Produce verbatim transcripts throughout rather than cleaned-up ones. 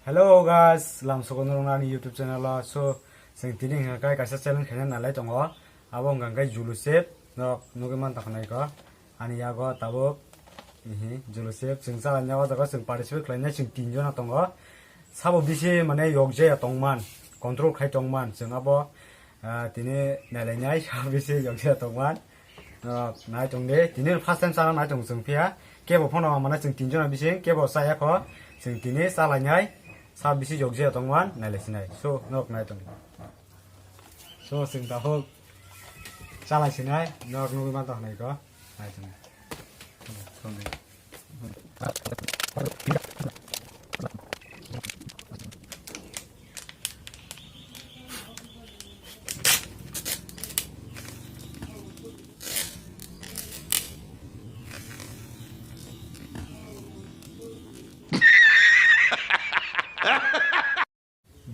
Hello guys, lam sogo norok ani YouTube channel o. So, chwng tini hwnka khe kaisa challenge khaina nalai tongo. Abo hwnka khe Julu Chef, norok nugwi man tongkha nai ko. Ani yago tabuk, ihi, Julu Chef, chwng chalani o jaga chwng participate khlainai chwng tin jona tongo. Sabo bisi mane yokjaya tongman, control khai tongman, chwng abo, ah, tini nailainai, sabo bisi yokjaya tongman. Ah, nai tong de, tini first time chana nai tong chwng phiya. Kebo phano mane chwng tin jona bising, kebo chaya kho, chwng tini chalainai, sabo bisi yokjaya tongman, nailaisinai. So, norok nai tong. So, chwng tabuk chalaisinai, norok nugwi man tongkha nai ko. Nai tong.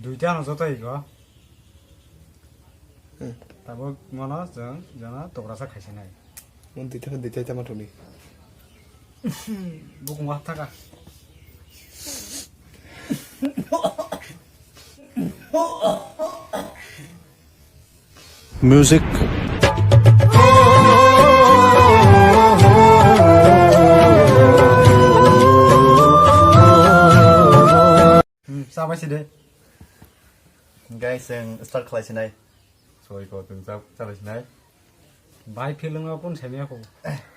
Duita no joto ego. Hmm. Tabuk mono chwng jana tokrasa khaisinai. Mon duita khe duita tama thuni. Bukung wa thaka. Music. Hmm, sabai side. Guys, ang start khlai sinai. Sorry ko, tong sa, sabai sinai. Bai film o kun semi ko.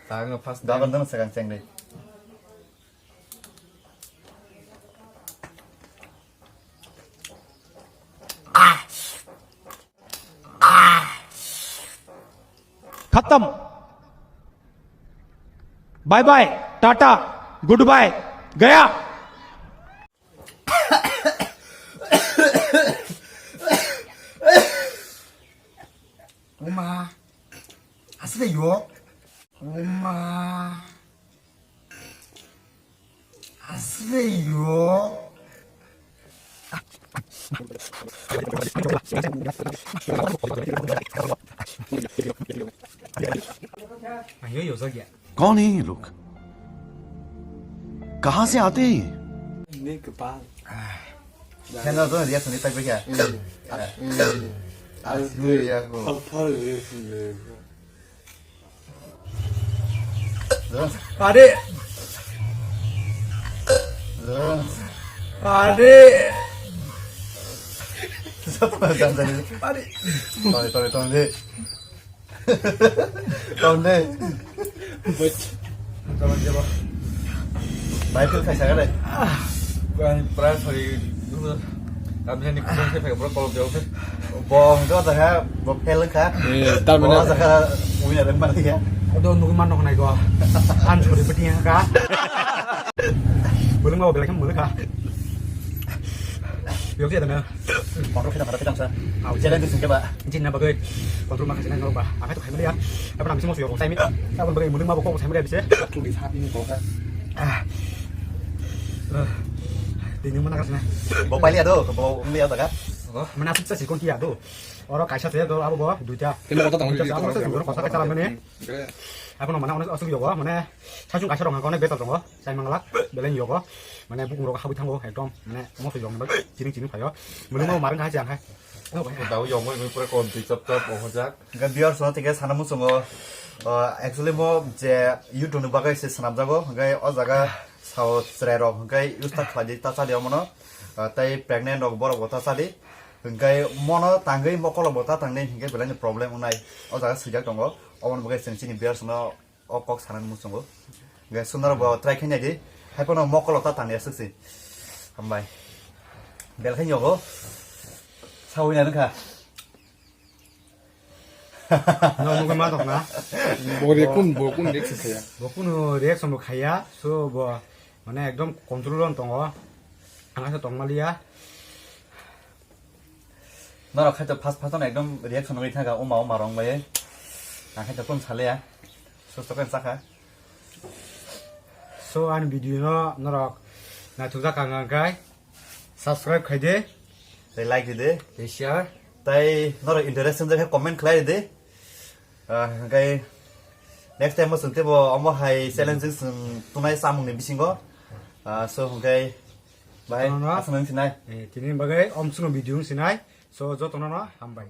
Tang first. Dagan dang segang seng deh. खत्म। Bye bye, tata, goodbye, गया। Uma, asli yo. Uma, asli yo. Ayo yo zagya. कौन है ये लोग? कहाँ से आते हैं ये? Ni kepal. Kena to dia seni tak beja. Asli ya ko. Apa ya? Ade. Ade. Ade. Tore, tore, tore. Tong de. But. Bai phil khaisa gare. Kami prai sori. Kami ni kurang saya pakai berapa kalau dia. Bong, itu ada ya, bong phil kha. Eh, tar mana? Bong ada kha, punya dan mana ya? Aduh, nunggu mana kena gua. An sori peti ya kha. Boleh mau belakan boleh kha. Yuk sih ada mana? Kontrol kita, kita sa. Au, challenge sing ba. Jin na bagwi. Kontrol ma khasina norok ba. Akai to khaimali ya. Apa nang simo suyo sai mi. Apa bagwi mudung ma bokok sai mi bisa. Tuli sapi ni kok. Ah. Tini mana khasina. Bo pali ado, bo umi ado ka. Oh, mana suksa si kon tiya do. Oro kaisa se do abo bo duita. Tini kota tang. Duita abo se oro kota kaisa lamani. Apa no mana ono asuk yo bo, mana sasung kaisa rong ko ne betal rong. Sai manglak, belai yogo. Mane bukung rok habwi thango, ekdom, mane, mosoi rok nang, chiring chiring phaio. Muli mo marang hai chang hai. Dau yong mo pura kon twi chap chap o hojak. Ga biar so tike sana musungo. Uh, actually mo je YouTube ni bagai se sanam jago, gai o jaga sao chrai rok, gai use ta khlai di ta chali omono. Uh, tai pregnant rok borok bo ta chali. Gai mono tangwi mokolo bo ta tangni, gai belai ni problem unai. O jaga swijak tongo. Omono bagai seng chini biar sono o kok sanani muchungo. Hwnkhe sundaro bo try khe naidi. Haiphano mokolo ta tangya swksi. Hambai. Belkhe yogo. Sawi na wngkha. No, mungkin ma tokna. Bo reaction, bo kun reaction khaya. Bo kunu reaction bo khaya. So bo mane ekdom control on tongo. Ang asa tongmaliya. Norok khai to first first no ekdom reaction wngwi thangkha, uma uma rong bai. Ang khai to kun sale ya. Susto kan saka. So ani video no norok naithok jak ang kai subscribe khai de. Tai like di de. Tai share. Tai norok interesting jak comment khlai de. Ah, hwnkhe next time o chwng teibo omo hai challenge chwng tunai chamungni bisingo. Ah, so hwnkhe Bye. Jotono no. Aswk nang sinai. Eh, tini bagwi omswkno video wng sinai. So, jotono no hambai.